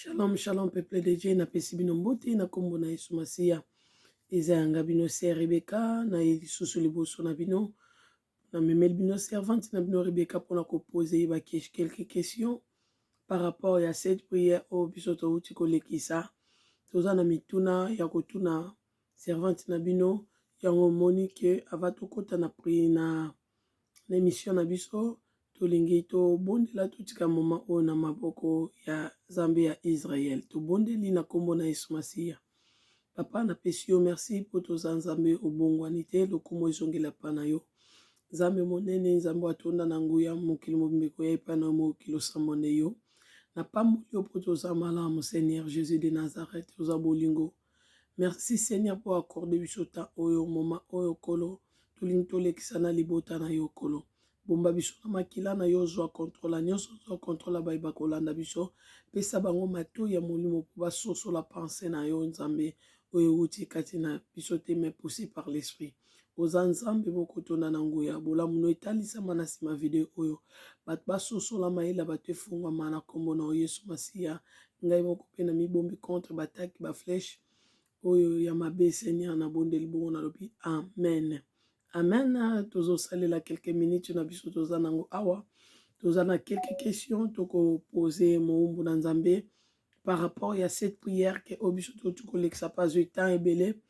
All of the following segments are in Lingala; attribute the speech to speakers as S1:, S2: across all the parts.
S1: Shalom, shalom peuple de Dieu, napesi bino mbote na kombo na Yesu Masiya. Eza yanga bino sœur Rebecca na ye lisusu liboso na bino. Namemeli bino servante na bino Rebecca mpona kopose ye ba quelques questions par rapport ya cette prière oyo biso touti kolekisa. Toza na mituna ya kotuna servante na bino yango omoni ke ava tokota na pri na na emission na biso tolingi tobondela totika moma oyo na maboko ya Nzambe ya Israel. Tobondeli na nkombo na Yesu Masiya. Papa, napesi yo merci mpo toza Nzambe obongwani te, lokumu ezongela epai na yo. Nzambe monene, Nzambe atonda na nguya, mokili mobimba ekoya epai na yo, mokili osambo nde yo. Napamboli yo mpo toza malamu, Seigneur Jesus de Nazareth, oza bolingo. Merci Seigneur mpo accorde biso temps oyo, moma oyo Nkolo, tolingi tolekisa na libota na yo Nkolo. Bomba biso na makila na yo, zwa contrôle nyonso, zwa contrôle baye bakolanda biso, pesa bango matoi ya molimo mpo basosola pensée na yo Nzambe oyo euti kati na biso te, mais poussé par l'esprit. Oza Nzambe moko tonda na nguya, bolamu no etalisama na nsima video oyo, bato basosola mayele bato efungwama na nkombo na yo Yesu Masiya. Ngai moko mpe na mibombi contre bataki baflèche oyo ya mabe Seigneur, nabondeli bongo nalobi amen. Amen. Tozosalela quelques minutes na biso toza nango awa, toza na quelques questions tokopose mowumbu na Nzambe par rapport ya cette prière ke oyo biso toti kolekisa. Pa azwi temps ebele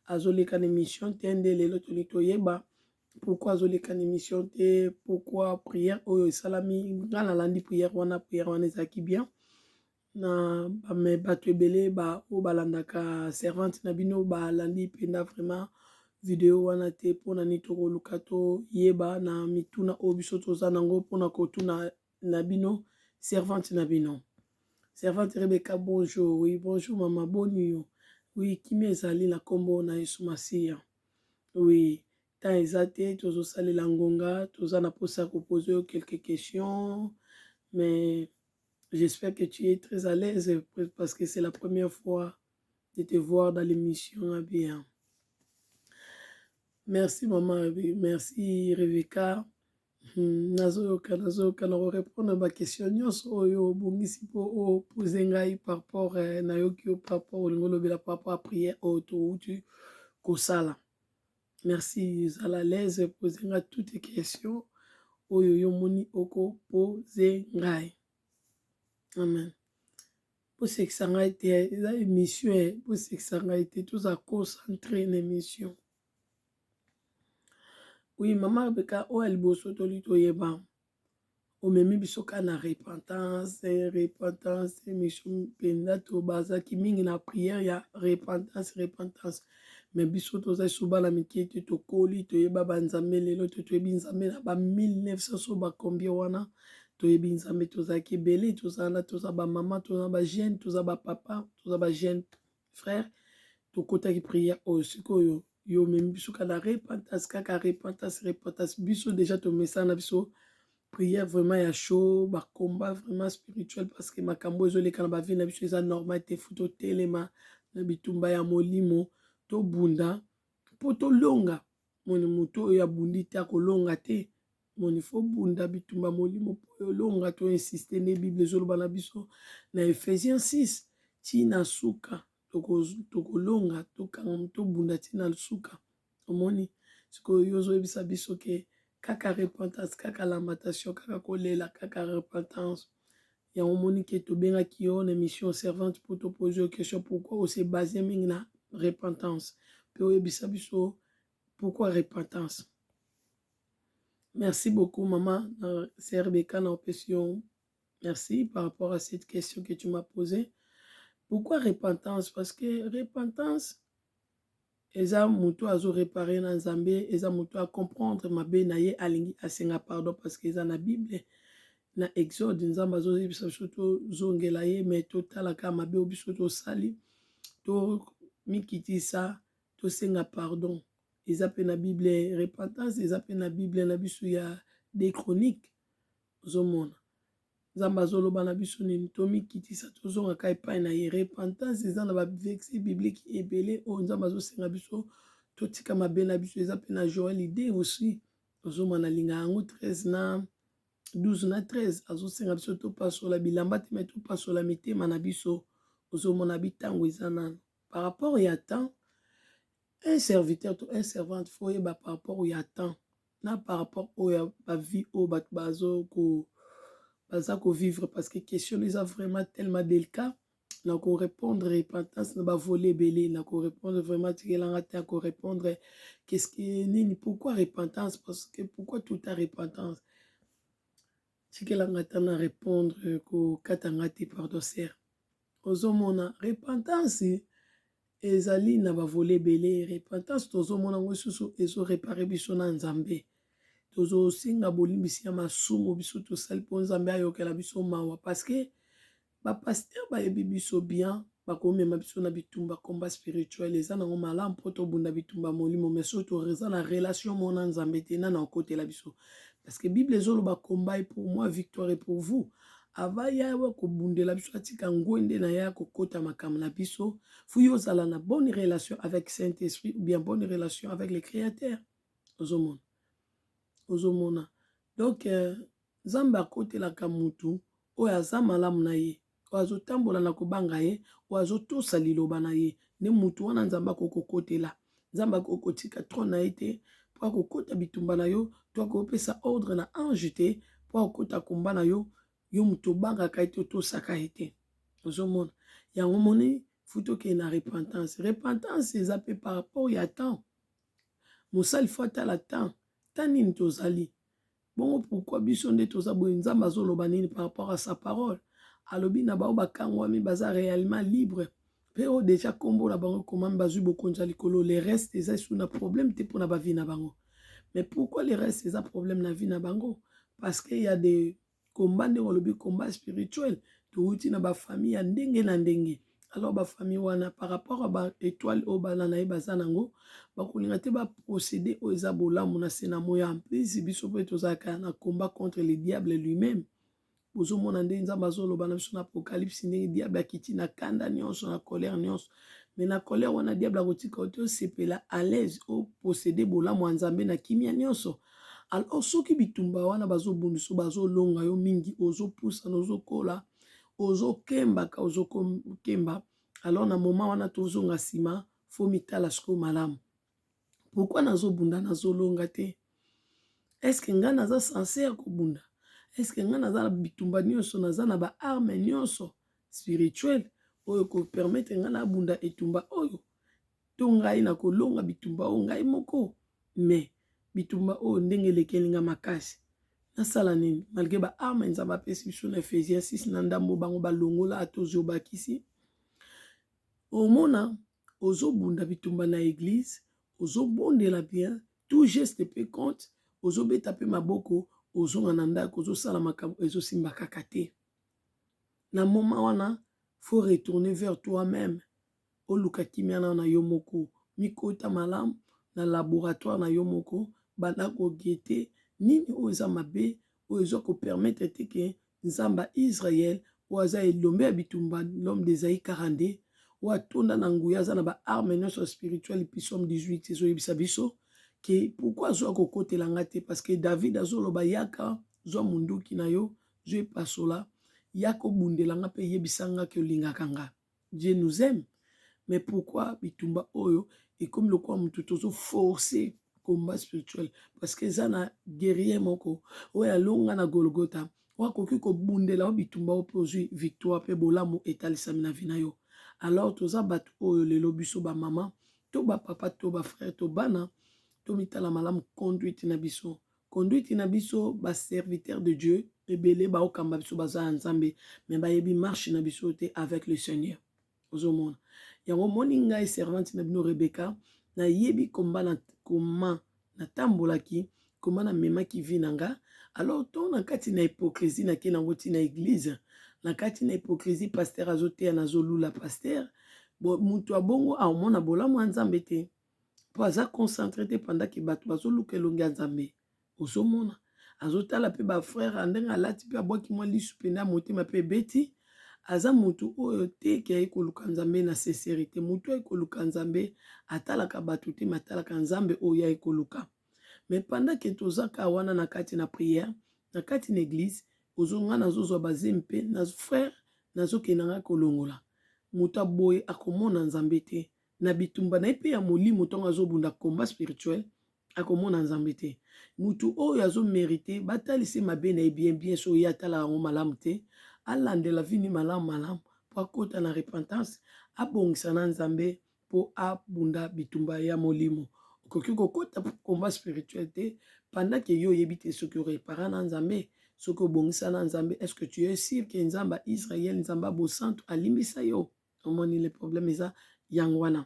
S1: azoleka na émission te, nde lelo tolingi toyeba pourquoi azoleka na émission te, pourquoi prière oyo esalami. Nga nalandi prière wana, prière wana ezalaki bien na me bato ebele ba oyo balandaka servante na bino balandi mpenza vraiment video wana te. Mpona nini? Tokoluka toyeba na mituna oyo biso toza nango mpona kotuna na bino servante na bino. Servante Rebecca, bonjour. Oui, bonjour mama, boni yo? Oui, kimia ezali na nkombo na Yesu Masiya. Oui, temps eza te, tozosalela ngonga, toza na mposa ya kopose yo quelques questions, mais j'espère que tu es très à l'aise parce que c'est la première fois de te voir dans l'émission. Bien, merci maman, merci Rebecca. Nazoyoka, nazoyoka na korépondre baquestion nyonso oyo obongisi mpo opose ngai par rapport nayoki yo par rapport olingi olobela par rapport à prière oyo touti kosala. Merci, ozala à l'aise, pose ngai toutes questions oyo yo moni okopose ngai. Amen. Bosekisa ngai te, eza émission, bosekisa ngai te, toza concentré na émission. Oui, mama Rebeka, oyo ya liboso toli toyeba, omemi biso kaka na repentance, repentance, émission mpenza to bazalaki mingi na prière ya repentance, repentance, mais biso toza lisusu bana mike te, tokoli, toyeba banzambe lelo te, toyebi Nzambe na ba 1900 so bacombien wana toyebi Nzambe. Tozalaki ebele, tozala na toza bamama, toza bajeune, toza bapapa, toza bajeune frère, tokotaki prière oyo. Sikoyo yo omemi biso kaka na repentance, kaka repentance, repentance. Biso déjà tomesana na biso prière vraiment ya chaud, bacombat vraiment spirituel, parce que makambo ezoleka na bavie na biso eza normal te. Fu totelema na bitumba ya molimo, tobunda mpo tolonga. Moni moto oyo abundi te akolonga te. Moni fo bunda bitumba molimo mpo olonga. Toinsiste nde Bible ezoloba na biso na Ephésiens 6, ntina suka tokolonga, tokanga, tobunda ntina suka. Omoni sikoyo yo ozoyebisa biso ke kaka repentance, kaka lamentation, kaka kolela, kaka repentance. Yango omoni ke tobengaki yo na émission servante mpo topose yo question pourquoi ose base mingi na repentance, mpe oyebisa biso pourquoi repentance. Merci beaucoup maman na sœur Rebecca, na opesi yo merci par rapport à cette question que tu m'as posée. Pourquoi repentance? Parce que repentance eza moto azoréparer na Nzambe, eza moto acomprendre mabe na ye, alingi asenga pardon, parce que eza na Bible na Exode, Nzambe azoyebisa biso tozongela ye, mais totalaka mabe oyo biso tosali, tomikitisa, tosenga pardon. Eza mpe na Bible, repentance eza mpe na Bible na biso ya des Chroniques. Ozomona Nzambe azoloba na biso nini? Tomikitisa, tozongaka epai na ye. Repentance eza na baverset biblique ebele oyo Nzambe azosenga biso totika mabe na biso. Eza mpe na Joel 2 aussi, ozomona, alinga yango 13 na 12 na 13 azosenga biso topasola bilamba te me topasola mitema na biso. Ozomona bitango eza nano par rapport ya temps. Un serviteur to un servante faut oyeba par rapport ya temps na par rapport oyo ya bavie oyo bato bazo ko baza kovivre, parce que question eza vraiment tellement délicat na korépondre. Repentance na bavole ebele na korépondre, vraiment tikelanga te ya korépondre. Qu'est-ce que nini, pourquoi repentance? Parce que pourquoi tout a repentance? Tikelanga ta na répondre, kokatanga te, pardon sœur. Ozomona repentance ezali na bavole ebele. Repentance tozomona yango lisusu ezoréparer biso na Nzambe. Tozosenga bolimbisi ya masumu biso tosali mpo Nzambe ayokela biso mawa, parce que bapasteur bayebi biso bien, bakomema biso na bitumba. Combat spirituel eza nango malamu mpo tobunda bitumba molimo, mais soki toza na relation moko na Nzambe te, nana okotela biso? Parce que Bible ezoloba: "Combat est pour moi, victoire est pour vous." Ava yawa kobundela biso, atika ngwende na ye akokota makambo na biso, faut yo ozala na bonne relation avec Saint Esprit ou bien bonne relation avec le Créateur. Ozomona, ozomona donc Nzambe akotelaka mutu oyo aza malamu na ye, oyo azotambola na kobanga ye, oyo azotosa liloba na ye. Nde mutu wana Nzambe akokokotela. Nzambe akokotika trône na ye te mpo akokota bitumba na yo, to akopesa ordre na ange te mpo akokota komba na yo. Yo moto obangaka ye te, otosaka ye te. Ozomona yango, moni faut tokende na repentance. Repentance eza mpe par rapport ya temps. Mosali faut atala temps, temps nini tozali bongo, pourquoi biso nde toza boye, Nzambe azoloba nini par rapport à sa parole. Alobi na bao bakangwami baza réellement libre, mpe oyo déjà nkombo na bango ekomami, bazwi bokonzi ya likolo. Le reste eza esu na problème te mpona bavie na bango. Mais pourquoi le reste eza problème na vie na bango? Parce que y a des combat, ndenge olobi, combat spirituel. Towuti na bafamille ya ndenge na ndenge. Alors bafamille wana, par rapport a baétoile oyo bana na ye baza nango, bakolinga te baprocédé oyo eza bolamu na se na moya. En plus biso mpe tozalaka na combat contre le diable lui-même. Bozomona nde Nzambe azoloba na biso na Apocalypse, ndenge diable akiti na kanda nyonso, na colère nyonso. Mais na colère wana, diable akotika yo te osepela à l'aise, oposséder bolamu ya Nzambe na kimia nyonso. Alors soki bitumba wana bazobundisa, bazolonga yo mingi, ozopusana, ozokola, ozokembaka, ozokemba, alors na moment wana tozonga nsima, faut mitala sikoyo malamu: pourquoi nazobunda, nazolonga te? Est-ce ngai naza censé ya kobunda? Est-ce ngai naza na bitumba nyonso, naza na baarme nyonso spirituel oyo kopermettre ngai nabunda etumba oyo, to ngai nakolonga bitumba oyo ngai moko? Mais bitumba oyo ndenge elekeli nga makasi, nasala nini malgré baarme Nzambe apesi biso na Ephésiens 6 na ndambo? Bango balongola ata ozwi, obakisi. Omona ozobunda bitumba na église, ozobondela bien, tout geste mpe compte, ozobeta mpe maboko, ozonga na ndako, ozosala makambo, ezosimba kaka te. Na moment wana faut retourner vers toi-même, oluka kimia na yo moko, mikota malamu na laboratoire na yo moko, banda koguetter nini oyo eza mabe, oyo eza kopermettre te ke Nzambe ya Israel, oyo aza elombe ya bitumba, l'homme d'Esaïe 42, oyo atonda na nguya, aza na baarme nyonso spirituel, Psaume 18 ezoyebisa biso ke pourquoi azwa kokotela nga te? Parce que David azoloba: "Yaka, zwa munduki na yo, zwa epasola, yaka obundela nga mpe yebisa nga ke olingaka nga." Dieu nous aime, mais pourquoi bitumba oyo ekomi lokola motu tozoforce combat spirituel? Parce que eza na guerrier moko oyo alonga na Golgota, oyo akoki kobundela oyo bitumba oyo mpe ozwi victoire mpe bolamu etalisami na vie na yo. Alors toza bato oyo lelo, biso bamama to bapapa to bafrère to bana, tomitala malamu conduite na biso, conduite na biso. Baserviteur de Dieu ebele baokamba biso, baza ya Nzambe, mais bayebi marche na biso te avec le Seigneur. Ozomona yango, omoni ngai servante na bino Rebeka, nayebi komba na koma natambolaki, koma namemaki vie na nga. Alors to na kati na hypocrisie, nake nango ntina église, na kati na hypocrisie, pasteur azoteya, nazolula pasteur. Bo moto abongo aomona bolamu ya Nzambe te, mpo aza concentré te pendant ke bato bazoluka elongi ya Nzambe. Ozomona azotala mpe bafrère ndenge alati, mpe abwaki mwa lisu mpenza ya motema mpe ebeti. Aza motu oyo te ke aye koluka Nzambe na sincérité. Motu aye koluka Nzambe atalaka bato te, mais atalaka Nzambe oyo aye koluka. Mais pendant ke tozaka wana na kati na prière, Na kati na eglise ozo nga nazozwa bazemi mpe na frère nazokende nga kolongola moto ya boye akomona Nzambe te na bitumba na ye mpe ya molimo. Ntango azobunda combat spirituel, akomona Nzambe te. Motu oyo azomerite batalisi mabe na ye bien bien, so ye atalaka yango malamu te, alandela vini malamu malamu mpo akota na repentance, abongisa na Nzambe mpo abunda bitumba ya molimo. Okoki kokota combat spirituel te pendant ke yo oyebi te soki orepara na Nzambe, soki obongisa na Nzambe. Est ce que tu es sûr ke Nzambe ya Israel, Nzambe ya bosantu, alimbisa yo? Omoni, le problème eza yango wana.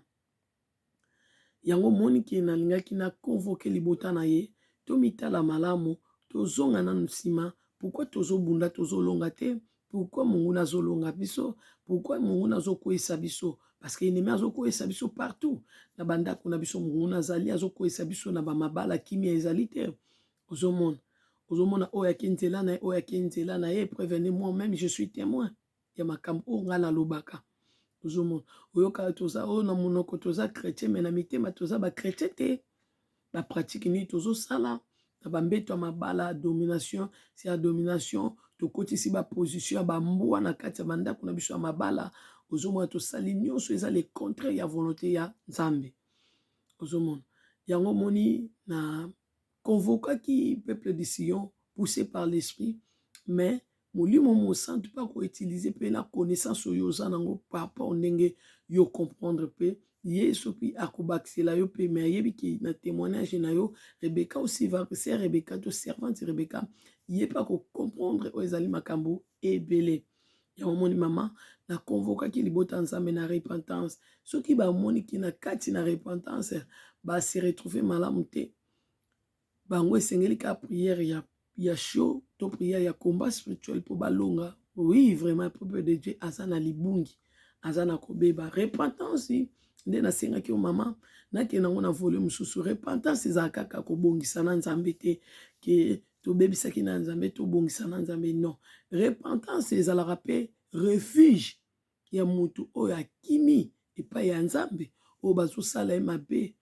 S1: Yango omoni ke nalingaki na convoke libota na ye, tomitala malamu, tozonga nanu nsima. Pourquoi tozobunda, tozolonga te? Pourquoi monguna azolonga biso? Pourquoi monguna azokweyisa biso? Parce que ennemi azokweyisa biso partout. Na bandako na biso monguna azali azokweyisa biso, na bamabala kimia ezali te. Ozomona, ozomona oyo ake nzela na ye, oyo ake nzela na ye. Prévenez, moi même je suis témoin ya makambo oyo ngai nalobaka. Ozomona, oyoka toza oyo na monoko toza chrétien, mais na mitema toza bachrétien te. Bapratique nini tozosala na bambeto ya mabala? Domination, c'est ya domination. Tokotisi baposition ya bambwa na kati ya bandako na biso ya mabala. Ozomona, tosali nyonso eza le contraire ya volonté ya Nzambe. Ozomona, yango omoni na convokaki peuple de Sion poussé par l'Esprit, mais Molimo Mosantu mpe akoutilize mpe na connaissance oyo oza nango par rapport ndenge yo comprendre mpe ye soki akobakisela yo mpe. Me ayebi ke na témoignage na yo, Rebeka aussi va, sœur Rebeka to servante Rebeka, ye mpe akocomprendre oyo ezali makambo ebele. Yango omoni, mama, na convokaki libota Nzambe na repentance. Soki bamoniki na kati na repentance base retrouve malamu te, bango esengeli kaka prière ya chaud to prière ya combat spirituel mpo balonga. Oui, vraiment, peuple de Dieu aza na libungi, aza na kobeba. Repentance nde nasengaki yo, mama, nakende yango na volume mosusu. Repentance ezala kaka kobongisa na Nzambe te, ke tobebisaki na Nzambe, tobongisa na Nzambe. Non, repentance ezalaka mpe refuge ya motu oyo akimi epai ya Nzambe, oyo bazosala ye mabe,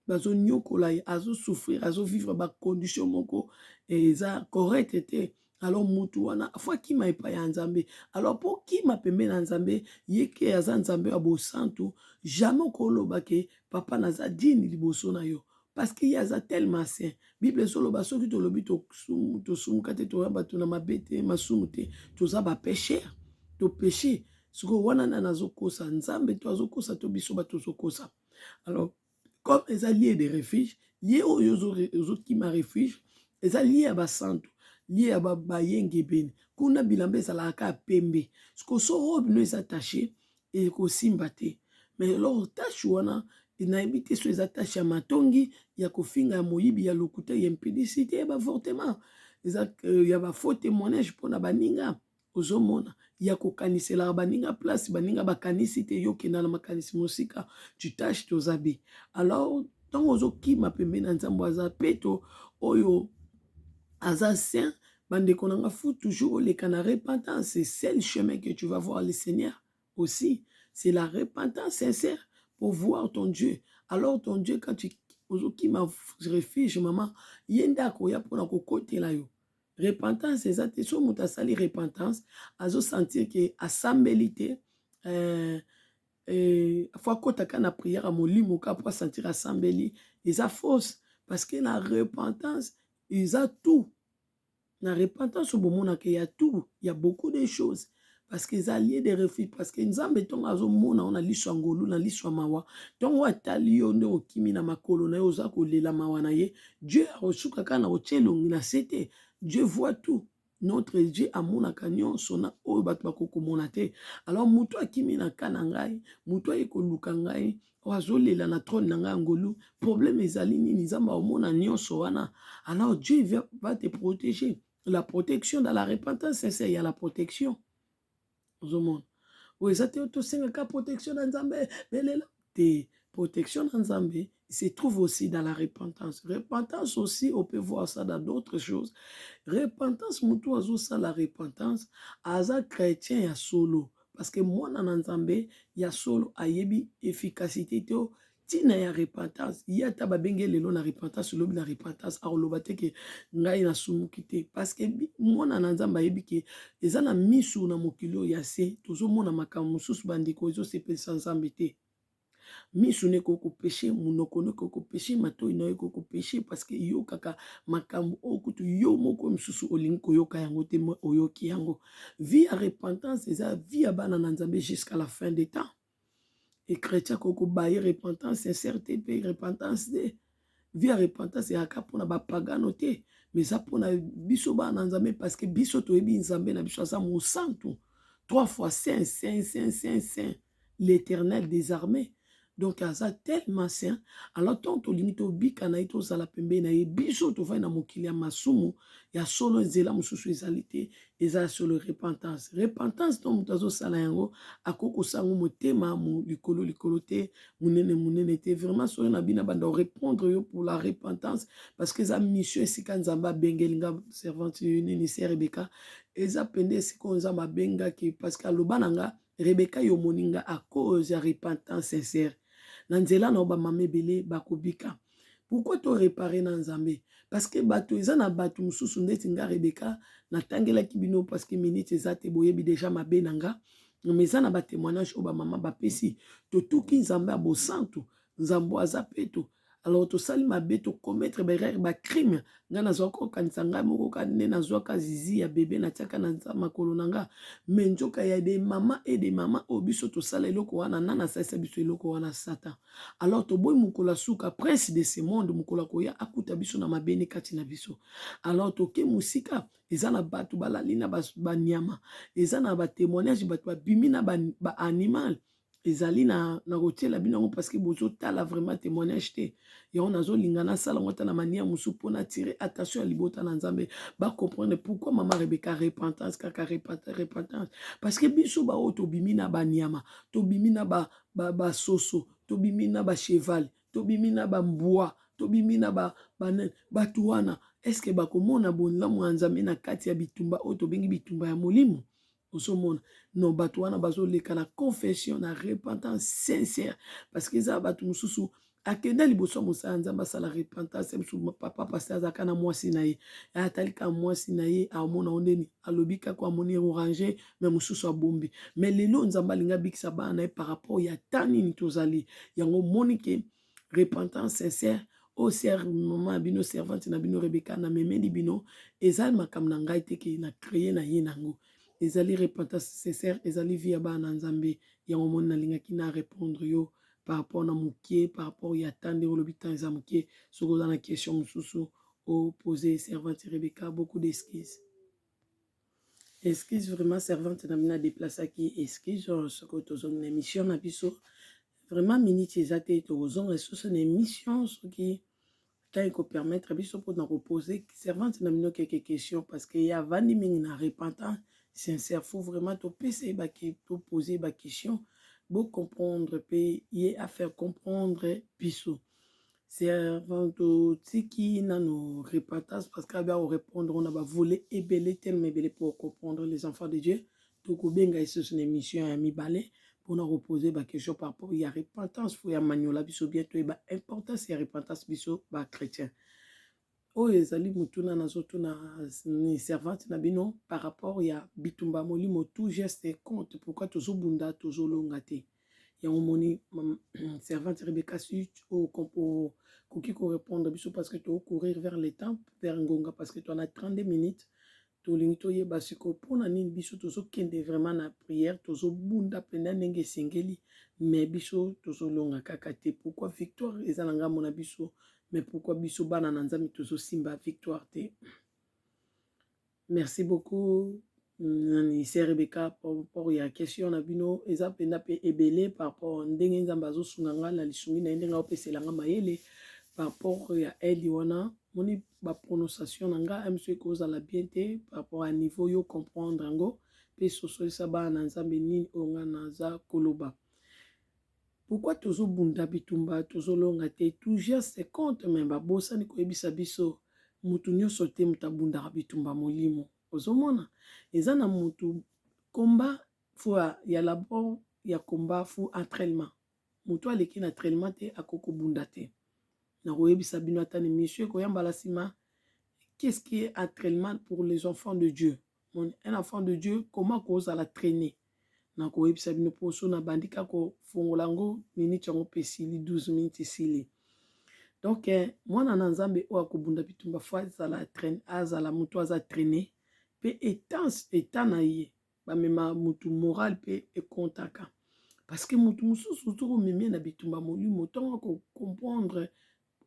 S1: bazonyokola ye, azosouffrir, azovivre bacondition moko eza correcte te. Alors mutu wana fo akima epai ya Nzambe. Alors mpo kima pembeni na Nzambe, ye ke aza Nzambe ya bosantu, jamais okoloba ke papa naza digne liboso na yo, parce que ye aza tellement saint. Bible ezoloba soki tolobi tosumuka te, toya bato na mabe te, masumu te, toza bapécheur, topéché. Sikoyo wana nani azokosa? Nzambe to azokosa to biso bato tozokosa? Alors comme eza lieu de refuge, lieu oyo ozokima refuge eza lieu ya basantu, lieu ya bayengebene. Kuna bilamba ezalaka kaka pembe. Sikoyo so robe no eza tache, ekosimba te. Mais alors tache wana, nayebi te so eza tache ya matongi, ya kofinga, ya moyibi, ya lokuta, ya impudicité, ya baavortement, eza ya bafaux témoignage mpona baninga. Ozomona, ya kokaniselaka baninga place baninga bakanisi te, yo okenda na makanisi mosika, tu tache toza be. Alors ntango ozokima pembeni na Nzambe aza peto, oyo aza saint, bandeko na nga, faut toujours oleka na repentance. C'est seul chemin que tu vas voir le Seigneur aussi, c'est la repentance sincère pour voir ton Dieu. Alors ton Dieu, quand tu ozokima refuge, mama, ye nde akoya mpona kokotela yo. Repentance eza te so moto asali repentance, azosentir ke asambeli te, fo akɔta na prière ya molimo ka po asentir asambeli, eza fausse. Parce que na repentance eza tout. Na repentance obomonaka ya tout, ya beaucoup de choses, parce que eza lieu de refuge. Parce que Nzambe, ntongo azomona yo na liso ya ngolu, na liso ya mawa, ntongo atali yo nde okimi na makolo na ye, oza kolela mawa na ye, Dieu akosuka kaka na kotia elongi na se te. Dieu voit tout. Notre Dieu amonaka nyonso na oyo bato bakokomona te. Alors moto akimi na ka na ngai, moto aye koluka ngai, oyo azolela na trône na ngai ya ngolu, problème ezali nini? Nzambe aomona nyonso wana. Alors Dieu va te protéger. La protection dans la repentance sincère, il y a la protection. Ozomona, oyo eza te tosengaka protection na Nzambe, belela te. Protection na Nzambe se trouve aussi dans la repentance. Repentance aussi, on peut voir ça dans d'autres choses. Repentance, motu azosala repentance aza chrétien ya solo, parce que mwana na Nzambe ya solo ayebi efficacité te. Ntina ya repentance, ye ata babenge lelo na repentance, lobi na repentance, akoloba te ke ngai nasumuki te, parce que mwana na Nzambe ayebi ke eza na misu na mokili oyo ya se, tozomona makambo mosusu, bandeko, ezosepelisa Nzambe te. Misu na ekoki kopêcher, monoko na ekoki kopêcher, matoi na yo ekoki kopêcher, parce que eyokaka makambo oyo kutu yo moko mosusu olingi koyoka yango te, mais oyoki yango. Vie ya repentance eza vie ya bana na Nzambe jusqu'à la fin des temps. E chrétien akoki kobaye repentance sincère te mpe repentance te. Vie ya repentance eyaka mpona bapagano te, mais eza mpona biso bana na Nzambe, parce que biso toyebi Nzambe na biso aza mosantu, trois fois saint, saint, saint, saint, saint, l'Éternel des armées. Donc aza tellement saint. Alors ntango tolingi tobika na ye, tozala pembeni na ye, biso tovandi na mokili ya masumu ya solo, nzela mosusu ezali te, eza ya solo repentance. Repentance, ntango moto azosala yango, akoki kosala yango motema likolo likolo te, monene monene te. Vraiment, soki na bino banda répondre yo pour la repentance, parce que eza mission esika Nzambe abengeli nga servante nini, sœur Rebeka. Eza pende esika oyo Nzambe abengaki, parce que aloba na nga: "Rebeka, yo omoni nga à cause ya repentance sincère, na nzela na yo bamama ebele bakobika." Pourquoi toréparer na Nzambe? Parce que bato eza na bato mosusu ndeti nga Rebeka natangelaki bino, parce que minute eza te, boyebi déjà mabe na nga, mais eza na batémoignage oyo bamama bapesi. Totuki Nzambe ya bosantu, Nzambe aza peto. Alors tosali mabe, tocommettre baerreur, bacrime. Ngai nazwaka kokanisa ngai moko ka nde nazwaka zizi ya bebe, natiaka na makolo na nga, mais nzoka ya de mama e de mama oyo biso tosala eloko wana, nana asalisa biso eloko wana? Satan. Alors toboyi mokolo asuka, prince de ce monde, mokolo akoya akuta biso na mabene kati na biso. Alors toke mosika. Eza na bato balali na banyama, eza na batémoignage, bato babimi na baanimal ba. Ezali na kotiela bino yango, parce que bozotala vraiment témoignage te. Yango nazolinga nasala yango ata na manière mosusu mpona attirer attention ya libota na Nzambe, bacomprendre pourquoi mama Rebeka repentance kaka, repentance, parce que biso baoyo tobimi na banyama, tobimi na basoso, tobimi na bacheval, tobimi na bambwa, tobimi na bato wana, est-ce bakomona bolamu ya Nzambe na kati ya bitumba oyo tobengi bitumba ya molimo? Ozomona no, bato wana bazoleka na confession, na repentance sincère, parce que eza bato mosusu akenda liboso ya mosala ya Nzambe, asala repentance. Mosusu papa pasteur azalaka na mwasi na ye, atali kaka mwasi na ye, amona o ndeni alobi kaka amoni orange, mais mosusu abombi. Mais lelo Nzambe alingi abikisa bana na ye par rapport ya ta nini tozali yango. Omoni ke repentance sincère oyo sœur, mama na bino, servante na bino Rebeka namemeli bino, eza makambo na ngai te ke na créer na ye nango. Ezali repentance sincère, ezali vie ya bana na Nzambe. Yango moni nalingaki na répondre yo par rapport na mokie, par rapport ya temps ndenge olobi, temps eza mokie. Soki oza na question mosusu opose servante Rebeka, beaucoup d'excuse, excuse vraiment, servante na bino adéplaçaki, excuse. Soki tozongi na émission na biso, vraiment minute eza te, tokozonga lisusu na émission soki temps ekopermettre biso mpona kopose servante na bino quelques questions, parce que ye avandi mingi na repentance sincère. Faut vraiment topesa ye, topose baquestion, bocomprendre mpe ye afaire comprendre biso. Servante, totiki nano repentance parce que abia korépondre na bavolet ebele, telema ebele pour comprendre les enfants de Dieu. Tokobenga lisusu na émission ya mibale mpona kopose baquestion par rapport ya repentance. Faut ya maniola biso bien, toyeba importance ya repentance, biso bachrétien. Oyo ezali motuna nazotuna ni servante na bino par rapport ya bitumba molimo. Tout geste compte. Pourquoi tozobunda, tozolonga te? Yango moni, servante Rebeka, si okoki korépondre biso, parce que tokourir vers le temps, vers ngonga, parce que toana 32 minutes. Tolingi toyeba sikoyo mpona nini biso tozokende vraiment na prière, tozobunda mpenza ndenge esengeli, mais biso tozolonga kaka te. Pourquoi victoire eza na ngambo na biso, mais pourquoi biso bana na Nzambe tozosimba victoire te? Merci beaucoup nani, sœur Rebeka, par rapport ya question na bino. Eza mpenza mpe ebele par rapport ndenge Nzambe azosunga nga na lisungi na ye, ndenge aopeselanga mayele par rapport ya aide wana. Moni baprononciation na nga miso ekozala bien te par rapport ya niveau yo comprendre yango mpe sosolisa bana na Nzambe nini oyo nga naza koloba. Pourquoi tozobunda bitumba, tozolonga te? Toujours se compte, mais babosani koyebisa biso, mutu nyonso te moto abundaka bitumba molimo. Ozomona eza na mutu combat, faut ya labor ya combat, faut entraînement. Moto aleki na entraînement te akoki kobunda te. Nakoyebisa bino ata na émission ekoya mbala nsima, qu'est-ce qui est entraînement pour les enfants de Dieu. Un enfant de Dieu, comment kozala traîner? Nakoyebisa bino mpo so nabandi kaka kofongola yango, minute yango mpe esili, 12 minutes esili. Donc mwana na Nzambe oyo akobunda bitumba, faut azala traîne, azala moto aza traîné mpe état na ye. Bamema motu moral mpe ekontaka, parce que motu mosusu soki omemi na bitumba molimo, ntongo akocomprendre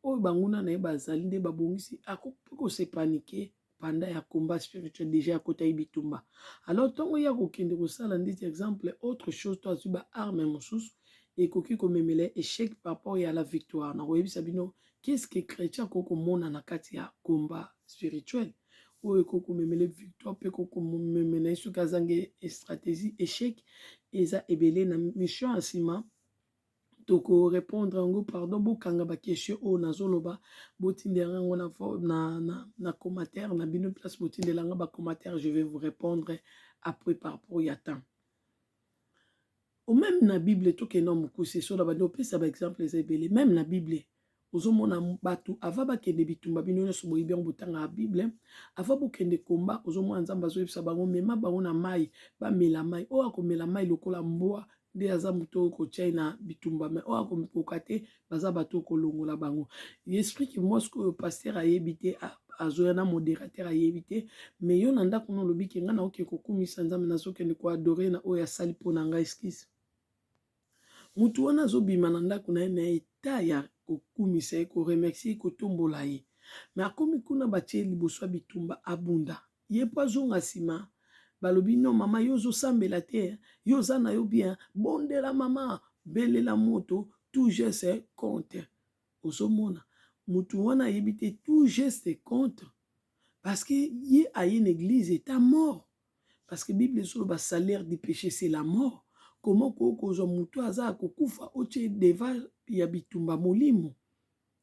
S1: oyo banguna na ye bazali nde babongisi, akoki kose paniquer pendant ya combat spirituel. Déjà akota ye bitumba, alors ntongo ye akokende kosala ndeti exemple autre chose to azwi baarme mosusu, ekoki komemela échec par rapport ya la victoire. Nakoyebisa bino qu'est-ce que chrétien akoki komona na kati ya combat spirituel oyo ekoki komemela victoire mpe ekoki komemela ye, soki azangi stratégie, échec. Eza ebele. Na mission ya nsima tokorépondre yango. Pardon, bokanga baquestion oyo nazoloba, botindela yango na commentaire na bino. Place botindelanga bacommentaire, je vais vous répondre après par rapport ya temps. Même na Bible, tokenda mokuse so na bandi opesa baexemple, eza ebele. Même na Bible ozomona bato ava bakende bitumba. Bino nyonso boyebi yango, botangaka Bible. Ava bokende komba, ozomona Nzambe azoyebisa bango: mema bango na mai, bamela mai. Oyo akomela mai lokola mbwa nde aza moto oyo kotia ye na bitumba, mais oyo akokoka te, baza bato oyo kolongola bango. Esprit moi sikoyo, pasteur ayebi te, azoya na modérateur ayebi te, mais yo na ndako no olobi ke ngai naoke kokumisa Nzambe, nazokende koadorer na oyo asali mpo na ngai. Excuse, motu wana azobima na ndako na ye na état ya kokumisa ye, koremercier ye, kotombola ye, mais akomi kuna, batie liboso ya bitumba, abunda ye mpo azonga nsima. Balobi: "Non mama, yo ozosambela te, yo oza na yo bien, bondela mama, belela moto." Tout geste compte. Ozomona motu wana ayebi te tout geste compte, parce que ye aye na église état mort, parce que Bible ezoloba: salaire du péché, c'est la mort. Comment koki kozwa motu aza ya kokufa, otie devant ya bitumba molimo?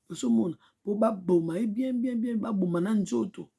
S1: Ozomona, mpo baboma ye bien bien bien, baboma na nzoto.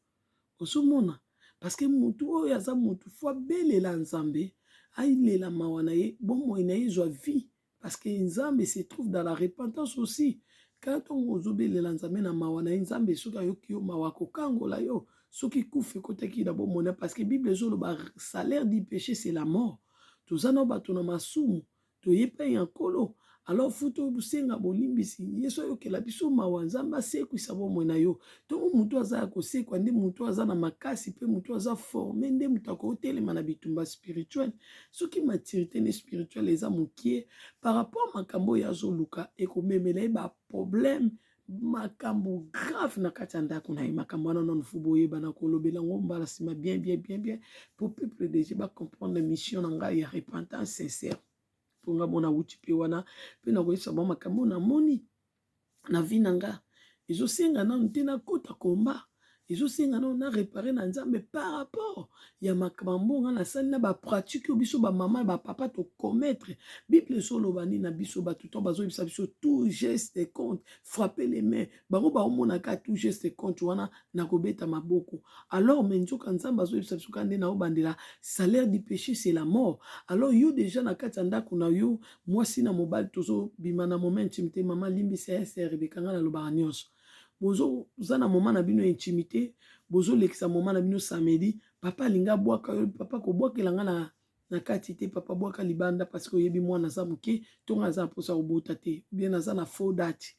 S1: Ozomona, parce que motu oyo aza motu, faut abelela Nzambe, alela mawa na ye, bomoi na ye ezwa vie, parce que Nzambe se trouve dans la repentance aussi. Kaka ntongo ozobelela Nzambe na mawa na ye, Nzambe soki ayoki yo mawa, akokangola yo soki kufa ekotaki na bomoi, parce que Bible ezoloba: salaire du péché, c'est la mort. Toza na bato na masumu, toyepai ya Nkolo, alors faut tosenga bolimbisi. Yesu ayokela biso mawa, Nzambe asekwisa bomoi na yo. Ntongo motu aza ya kosekwa, nde motu aza na makasi mpe motu aza formé, nde moto akotelema na bitumba spirituel. Soki maturité ne spirituelle eza mokie par rapport makambo oyo azoluka, ekomemela ye baproblème, makambo grave na kati ya ndako na ye. Makambo wana nanu faut boyebana kolobela yango mbala nsima bien bien bien bien, po peuple de Dieu bacomprendre mission na ngai ya repentance sincère. Mpo nga mona wuti mpe wana mpe nakoyebisa bango makambo namoni na vie na nga. Ezosenga nanu te nakota komba, ezosenga nanu na réparer na Nzambe par rapport ya makambo nga nasali na bapratique oyo biso bamama, bapapa tocommettre. Bible ezoloba nini na biso bato? To bazoyebisa biso: tout geste compte, frapper les mains. Bango baomonaka tout geste compte wana na kobeta maboko. Alors, mais nzoka Nzambe azoyebisa biso kaka nde naobandela: salaire du péché, c'est la mort. Alors yo déjà na kati ya ndako na yo, mwasi na mobali, tozobima na moment intimité. Mama, limbisa ya sœur Rebecca, nga nalobaka nyonso. Bozoza na moment na bino ya intimité, bozolekisa moment na bino samedi. Papa alingi abwaka yo: "Papa, kobwakela nga na kati te, papa, bwaka libanda, parce que oyebi mwana aza moke, ntongo aza na mposa kobota te, bien aza na faux date."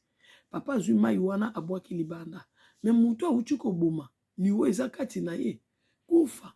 S1: Papa azwi mai wana, abwaki libanda. Mais motu awuti koboma, liwa eza kati na ye, kufa.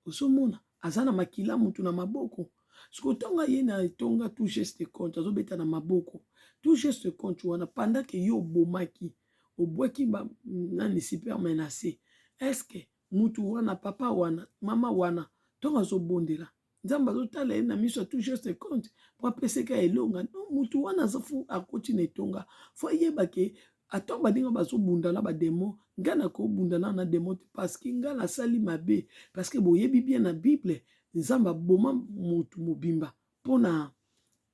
S1: Ozomona aza na makila mutu na maboko. Sikoyo ntongo aye na etonga, tout geste compte, azobeta na maboko, tout geste compte wana, pendant que yo obomaki, obwaki nani, sperme na se. Est-ce mutu wana, papa wana, mama wana, ntongo azobondela, Nzambe azotala ye na miso ya tout geste compte po apeseka elonga? Non, mutu wana aza faut akoti na etonga, faut ayeba ke ata baninga bazobunda na badémon, ngai nakobunda na démon te, parce que ngai nasali mabe. Parce que boyebi bien na Bible, Nzambe aboma motu mobimba mpona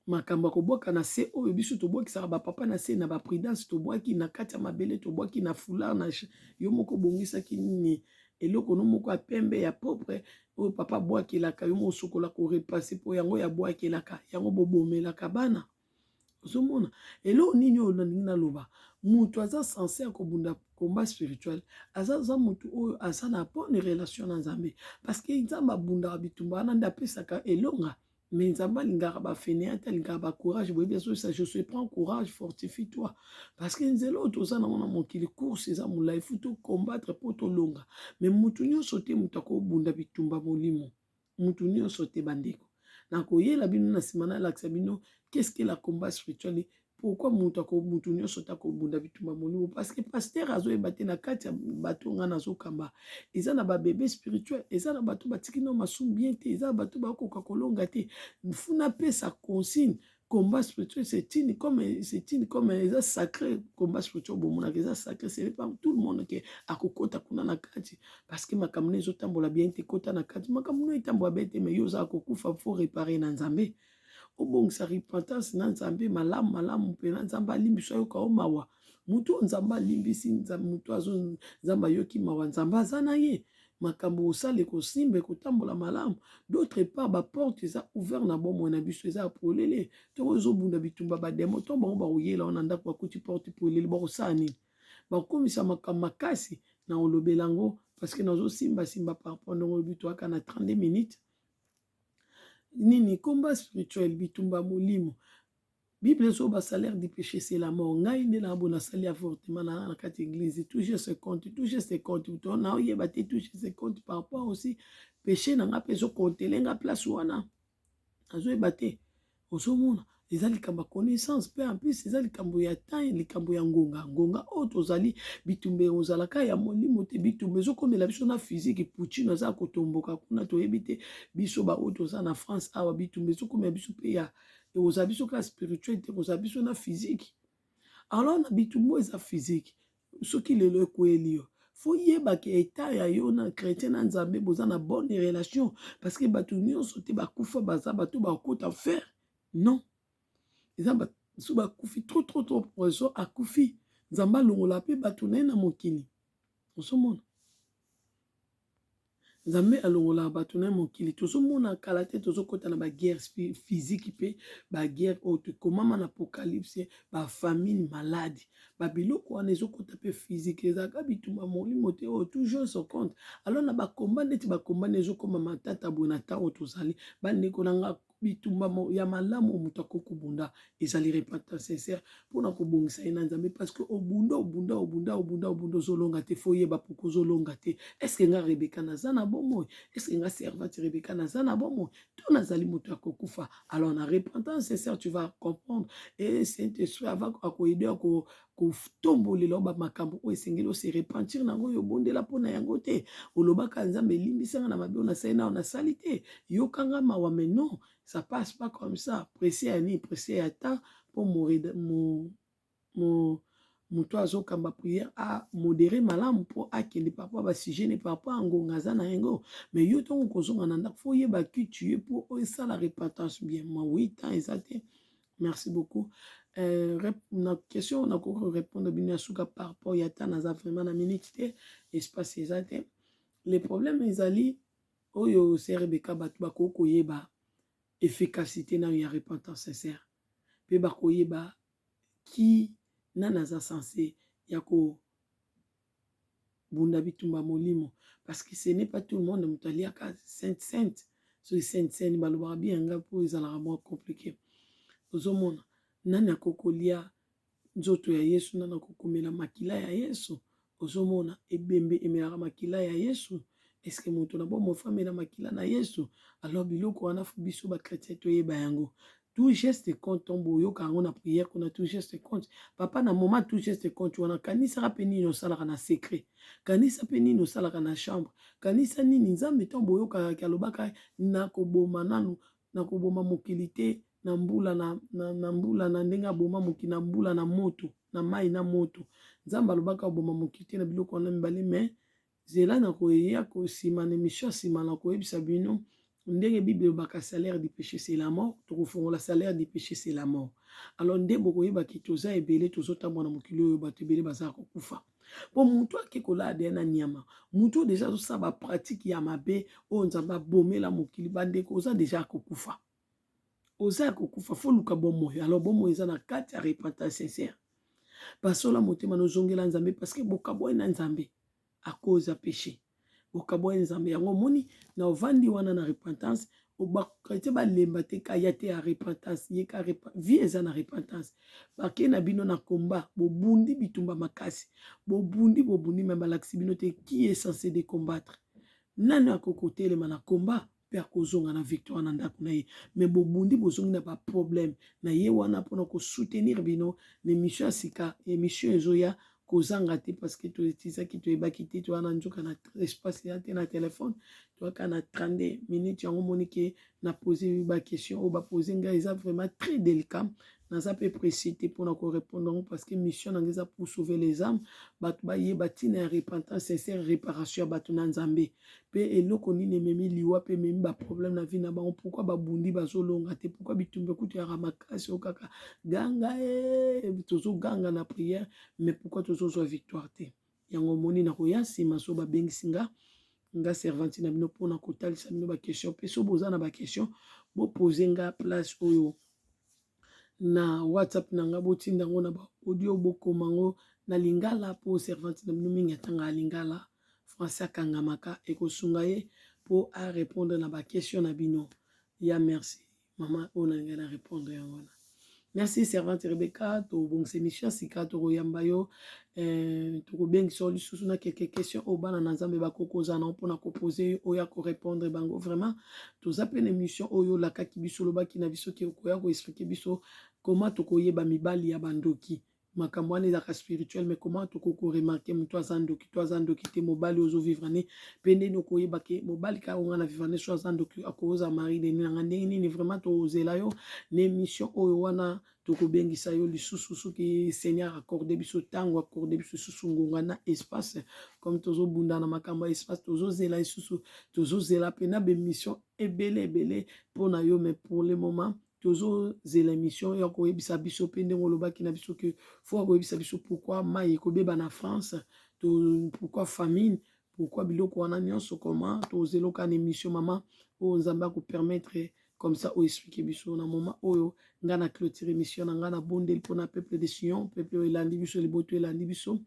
S1: makambo ya kobwaka na se oyo biso tobwakisaka bapapa na se na baprudence. Tobwaki na kati ya mabele, tobwaki na foulard na yo moko, obongisaki nini, eloko no moko ya pembe ya propre oyo papa abwakelaka yo, moko osokola, korepasser, mpo yango ya bwakelaka yango, bobomelaka bana. Ozomona eloko nini oyo nalingi naloba? Moto aza sense ya kobunda combat spirituel, aza aza moto oyo aza na bonne relation na Nzambe, parce que Nzambe abundaka bitumba wana nde apesaka elonga. Mais Nzambe alingaka bafainéants te, alingaka bacourage. Boyebi azoyesa Josue: "Prends courage, fortifie toi", parce que nzela oyo toza nango na mokili, course eza molai, faut tocombattre mpo tolonga. Mais motu nyonso te moto akobunda bitumba molimo, motu nyonso te. Bandeko, nakoyela bino na nsima, nalakisa bino qu'est-ce que la combat spirituel, pourquoi motu nyonso te akobunda bitumba molimo, parce que pasteur azoyeba te na kati ya bato nga nazokamba eza na babébé spirituel, eza na bato batiki no masumu bien te, eza na bato bakoka kolonga te. Faut napesa consigne. Combat spirituel, c'est une comme eza sacré. Combat spirituel bomonaka eza sacré, ce n'est pas tout le monde ke akokota kuna na kati, parce que makambo no ezotambola bien te. Kota na kati, makambo no etambola bien te, mais yo ozala kokufa. Faut réparer na Nzambe, obongisa repentance na Nzambe malamu malamu mpena Nzambe alimbisi, ayoka o mawa. Motu oyo Nzambe alimbisi, motu azo Nzambe ayoki mawa, Nzambe aza na ye, makambo osala ekosimba, ekotambola malamu. D'autre part, baporte eza ouvert na bomoi na biso, eza ya polele. Ntongo ezobunda bitumba, badémons ntongo bango bakoyela wana ndako, bakuti porte polele, bakosala nini? Bakomisa makambo makasi. Na kolobela yango, parce que nazosimbasimba par rapport ndenge olobi, toyaka na 32 minutes. Nini combat spirituel, bitumba molimo? Bible ezoba salaire du péché, c'est la mort. Ngai nde na bo nasali avortement na kati église. Tout geste compte, tout geste compte. To naoyeba te, tout geste compte par rapport aussi péché na nga mpe ezokontele nga place wana, nazoyeba te. Ozomona, eza likambo ya connaissance mpe en plus eza likambo ya temps, likambo ya ngonga. Ngonga oyo tozali, bitumba ozalaka ya molimo te, bitumba ezokomela biso na physique. Poutine aza kotomboka kuna, toyebi te. Biso baoyo toza na France awa, bitumba ezokomela biso mpe ya ekozala biso kaka spirituel te, ekozala biso na physique. Alors na bitumba oyo eza physique, soki lelo ekweli yo, faut yebaka état ya yo na chrétien na Nzambe, boza na bonne relation, parce que bato nyonso te bakufa baza bato bakota fer. Non, eza bato bakufi trop trop trop poison, akufi. Nzambe alongola mpe bato na ye na mokili. Ozomona, Nzambe alongolaka bato na ye mokili. Tozomona kala te, tozokɔta na baguerre physique mpe baguerre oyo tokomama na Apocalypse, bafamine, maladie, babiloko wana ezokɔta mpe physique. Ezalaka bitumba molimo te oyo, toujours se compte. Alors na bakomba neti bakomba nde ezokóma matata boye na ntango tozali, bandeko na nga, bitumba ya malamu moto akoki kobunda ezali repentance sincère mpona kobongisa ye na Nzambe, parce que obunda, obunda, obunda, obunda, obunda, ozolonga te. Faut oyeba poko ozolonga te. Est-ce nga Rebeka naza na bomoi? Est-ce nga servante Rebeka naza na bomoi to nazali moto ya kokufa? Alors na repentance sincère, tu vas comprendre et Saint-Esprit ava akoaider kotombolela bamakambo oyo esengeli ose repentir nango, oyo obondela mpona yango te. Olobaka: "Nzambe, elimbisanga na mabe oyo nasali, nao nasali te, yokanga mawa." Mais non, ça passe pas comme ça. Pressé ya nini? Pressé ya temps mpo moto azokamba prière amodérer malamu mpo akende par rapport basujet ne, par rapport ya ngonga aza na yango. Mais yo, ntongo kozonga na ndako, faut oyeba qui tu es mpo osala repentance bien. Ma oui, temps eza te. Merci beaucoup. Na question nakoki répondre bino ya suka par rapport ya temps, naza vraiment na minute te, espace eza te. Le problème ezali oyo crbk, bato bakoki koyeba efficacité nayo ya repentance sincère mpe bakoyeba ki nani aza censé ya kobunda bitumba molimo, parce que ce n'est pas tout le monde moto aliaka sainte cène. Soki sainte cène balobaka bien nga mpo ezalaka mwa compliqué. Ozomona, nani akoki kolia nzoto ya Yesu? Nani akokomela makila ya Yesu? Ozomona, ebembe emelaka makila ya Yesu. Est-ce moto na bomoi faut amela makila na Yesu? Alors biloko wana, biso bachrétien toyeba yango. Tout geste compte. Boyoka yango na prière kuna, tout geste compte. Papa, na moment tout geste compte wana, kanisaka mpe nini osalaka na secret, kanisa mpe nini osalaka na chambre, kanisa nini Nzambe. Ntango boyokaka alobaka: "Nakoboma nanu, nakoboma mokili te na mbula na mbula na ndenge aboma mokili na mbula na moto, na mai na moto." Nzambe alobaka oboma mokili te na biloko wana mibale. Mais zela na koya kosima na émission ya nsima na koyebisa bino ndenge Bible elobaka salaire du péché, c'est la mort. Tokofongola salaire du péché, c'est la mort. Alors nde bokoyebaki toza ebele, tozotambola na mokili oyo, bato ebele bazala kokufa mpo motu ake kolala deya na nyama. Motu oyo déjà azosala bapratique ya mabe oyo Nzambe abomela mokili, bandeko, oza déjà kokufa. Oza ya kokufa, faut luka bomoi. Alors bomoi eza na kati ya repentance sincère. Pasola motema, nozongela Nzambe, parce que bokabwani na Nzambe à cause ya péché. Bokabwani Nzambe. Yango omoni na ovandi wana na repentance, bachrétien balemba te, kaya te ya repentance. Ye ka vie eza na repentance. Bakei na bino na komba, bobundi bitumba makasi, bobundi, bobundi, mais balakisi bino te qui est censé de combattre, nani akoki kotelema na komba mpe akozonga na victoire na ndako na ye. Mais bobundi, bozongi na baproblème na ye wana. Mpona kosoutenir bino na émission ya sika, émission ezoya kozanga te, parce que toetizaki, toyebaki te, toya na nzoka na espace ya te na telefone, toyaka na 32 minutes. Yango omoni ke na pose baquestion oyo bapose ngai eza vraiment très délicat. Naza mpe précis te mpona korépondre yango, parce que mission na ngai eza pour sauver les âmes, bato bayeba ntina ya repentance sincère, réparation ya bato na Nzambe, mpe eloko nini ememi liwa mpe ememi baproblème na vie na bango. Pourquoi babundi, bazolonga te? Pourquoi bitumba ekutu yaka makasi oyo kaka ganga e tozoganga na prière, mais pourquoi tozozwa victoire te? Yango omoni na koya nsima so babengisi nga servante na bino mpona kotalisa bino baquestion. Mpe so boza na baquestion, bopose nga place oyo na WhatsApp na nga, botinda yango na baaudio, bokoma yango na lingala, mpo servante na bino mingi atanga ya lingala, français akangamaka, ekosunga ye mpo arépondre na baquestion na bino. Ya merci mama oyo na ngai na répondre yango wana. Merci servante Rebecca. Tobongisa émission ya sika, tokoyamba yo, tokobengisa yo lisusu na quelques questions oyo bana na Nzambe bakoki kozala nango mpona kopose yo, oyo akorépondre bango. Vraiment toza mpe na émission oyo olakaki biso, olobaki na biso ke okoya koexpliquer biso comment tokoyeba mibali ya bandoki. Makambo wana ezalaka spirituel, mais comment tokoki koremarquer moto aza ndoki to aza ndoki te? Mobali ozovivre ne mpe ndeni okoyeba ke mobali kaka onga na vivre ne so aza ndoki, akoza mari deni nanga ndenge nini? Vraiment tozela yo na émission oyo wana. Tokobengisa yo lisusu soki Seigneur accorde biso ntango, accorde biso lisusu ngonga na espace. Comme tozobunda na makambo ya espace, tozozela lisusu, tozozela mpena baémission ebele ebele mpona yo. Mais pour le moment tozozela émission ya koyebisa biso mpe ndenge olobaki na biso ke faut koyebisa biso pourquoi mai ekobeba na France, pourquoi famine, pourquoi biloko wana nyonso. Comment tozela oka na émission mama oyo Nzambe akopermettre comme ça oexpliquer biso. Na moment oyo ngai na clôture émission na ngai, na bondeli mpona peuple de Sion, peuple oyo elandi biso, liboto elandi biso.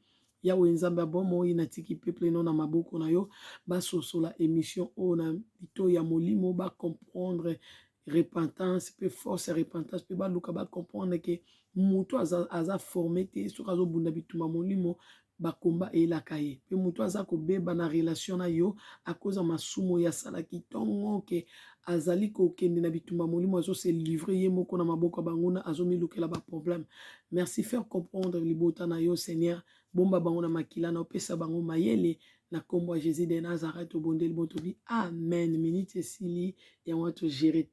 S1: Yawe Nzambe ya bomoi, natiki peuple no na maboko na yo. Basosola émission oyo na litoi ya molimo, bacomprendre repentance mpe force ya repentance, mpe baluka bacomprendre ke moto aza formé te, soki azobunda bitumba molimo, bakomba eyelaka ye. Mpe moto aza kobeba na relation na yo akoza masumu oyo asalaki ntongo, ke azali kokende na bitumba molimo, azose livrer ye moko na maboko ya banguna, azomilukela baproblème. Merci, faire comprendre libota na yo, Seigneur. Bomba bango na makila na, opesa bango mayele. Na nkombo ya Jésus de Nazareth obondeli, botobi, amen. Minute esili, yango togérer.